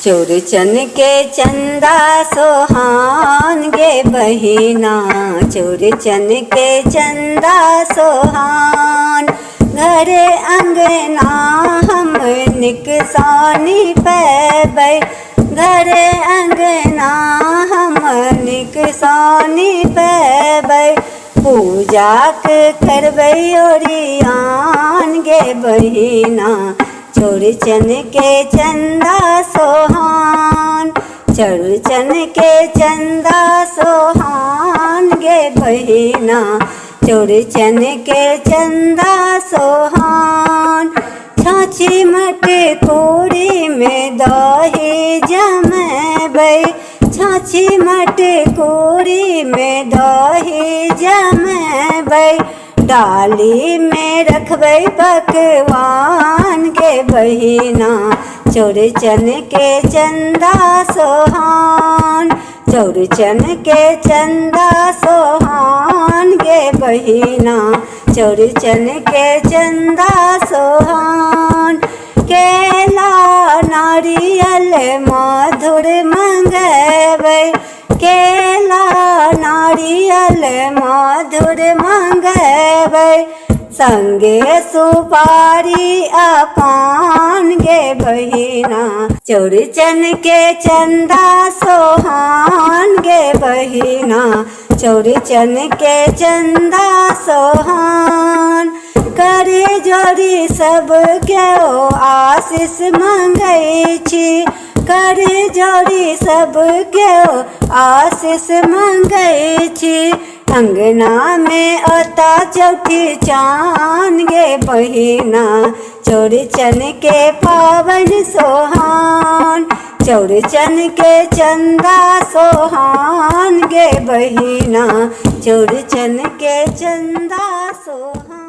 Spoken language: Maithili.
चौरचन के चंदा सोहान गे बहिना, चौरचन के चंदा सोहान। घरे अंगना हम निकसानी पैबै, घरे अंगना हम निकसानी पैबै। पूजाके करबै ओरियान गे बहिना, चौरचन के चंदा सोहान। चौरचन के चंदा सोहान गे बहिना, चौरचन के चंदा सोहान। छाँछी मटकोरी में दही जमेबै, छाँछी मटकोरी में दही जमेबै। डाली में रखबै पकवान गे बहिना, चौरचन के चंदा सोहान। चौरचन के चंदा सोहान गे बहिना, चौरचन के चंदा सोहान। केला नारियल मधुर मंगेबै, केला नारियल मधुर मंगेबै। संगे सुपारी अपान गे बहिना, चौरचन के चंदा सोहान गे बहिना, चौरचन के चंदा सोहान। करे जोड़ी सब केओ आशीष मंगै छी, करे जोड़ी सब केओ आशीष मंगै छी। अंगना में अता चौठी चान गे बहिना, चौरचन के पावन सोहान। चौरचन के चंदा सोहान गे बहिना, चौरचन के चंदा सोहान।